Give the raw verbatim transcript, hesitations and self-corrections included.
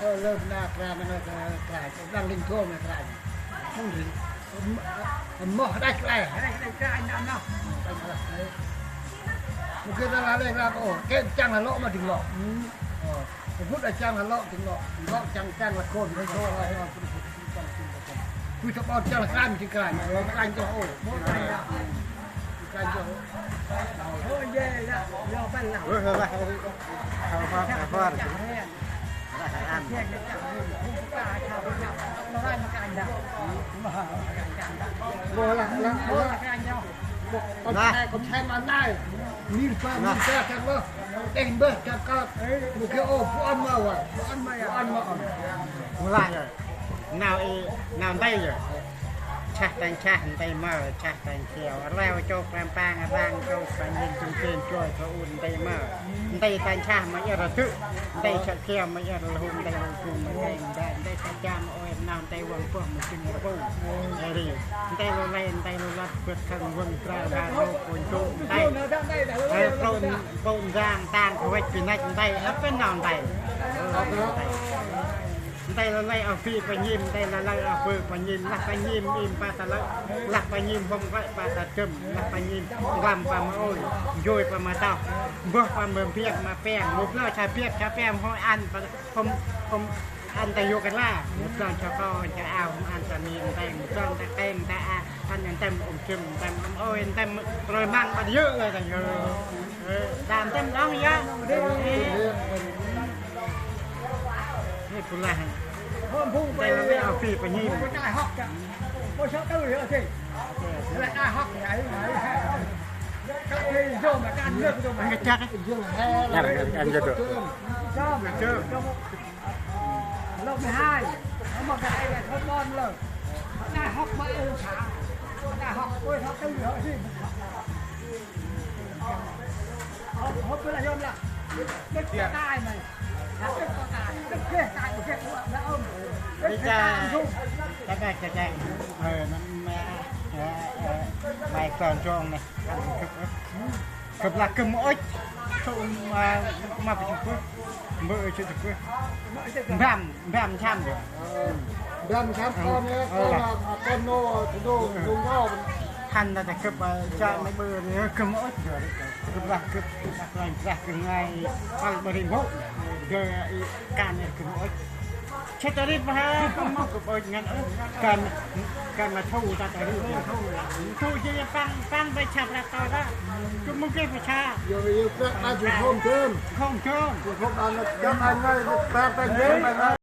Lơ na kra na kra, đang linh thôn na kra. Mông rì. Moh đach kra. Đach kra na moh. Mungkin dah lê kra ô, kê chăng lah lŏ ma dĭng lŏ. Ơ. Bŭt dah chăng lah lŏ dĭng lŏ. Lŏ chăng chăng lah khôn. Bui thâo ƀon chăng lah kran dĭng kra. Kran chăng ô. Kran chăng ô. Lah, lah, lah. Kon thei, kon thei ma nai. Mir ba, mir ba, kan lo. Đeh mbah, kan kơt. Mô kê ô, bu ăn ma wa. Bu ăn ma ya. Bu ăn ma ăn. Mô lah ya. Nau i, nau ntai ya. Chah tanh chah ntai mơ, chah tanh siau. Reo chô klam pang, rang chô klam yin, chung chen chua chô un ntai mơ. Ntai tanh chah ma ia ra tŭ. Ntai chah siau ma ia ra lhum, ntai lhum chung ma keng. Ntai, ntai tanh chah ma ôi, nau ntai wang puah ma chung ra pung. Ri. Ntai lô lay, ntai lô lat, bơt khang wang tra, ba lô pun chung. Ntai. Ê, pun, pun rang, tang, khuếch, pi nách, ntai, ăp bên nau ntai. Ơ, ntai. Ntai lơ lay a phi pa nhim, ntai lơ lay a pơ pa nhim, lah pa nhim im pa ta lơ, lah pa nhim hông rơi pa ta châm, lah pa nhim ngăm pa ma ôi, jôi pa ma tao, mbơh pa ma biêng ma peng, mô plơ cha biêng cha peng hôi ăn pa hông, hông ăn ta yôk la, mô plơ cha ko cha ao hông ăn ta mi ntai, mô plơ ta keng ta a, ăn ăn tem ôm châm, tem ôm ôi, tem rơi măng pa yơ la ta yơ. Ơ, đam tem đóng yơ. Ê, pula. Hôm phung Đây là cái ao phi pa nhim. Hôm cái đại học kìa. Có sáu tư nữa chứ. Là đại học thì ấy, ấy. Các cái vô mà cái ăn nước vô mà. Ăn cái chắc ấy. Ăn cái chắc được. Sao mà chưa? Lớp mười hai. Nó mà cái này là thôn con rồi. Đại học mà em xã. Đại học tôi sáu tư nữa chứ. Hôm, hôm tôi là hôm là. Đức có tài này. Là Đức có tài. Đức ghê tài, Đức ghê của ông. Đức ghê tài ông Dung. Chắc là cái cái. Ờ, nó mẹ, ờ, ờ, mày còn trông này. Khâp lah khâp ma ôch. Sŏ ma, ma pa chŭp ôch. Mbơ̆ chŭp ôch. Mbam, mbam cham. Mbam cham kon, kon nô, nô, nô. Hăn na ta khâp, cha ma bơ ni khâp ma ôch. Khâp lah khâp, lah lah khâp ngai. Al bari mbôk. Dơ i kan khâp ma ôch. Chê ta ri pa ha, kon mâu kơ bơi ngăn ơ. Kan, kan ma thu ta ta ri. Thu jê păng, păng bơi chap ra ta ra. Kơ mâu kơ pa cha. Yo, yo, prăk ta jê khôm chôm. Khôm chôm. Jê khôm ăn, chăm ăn ngay, prăk ta jê khôm ăn ngay.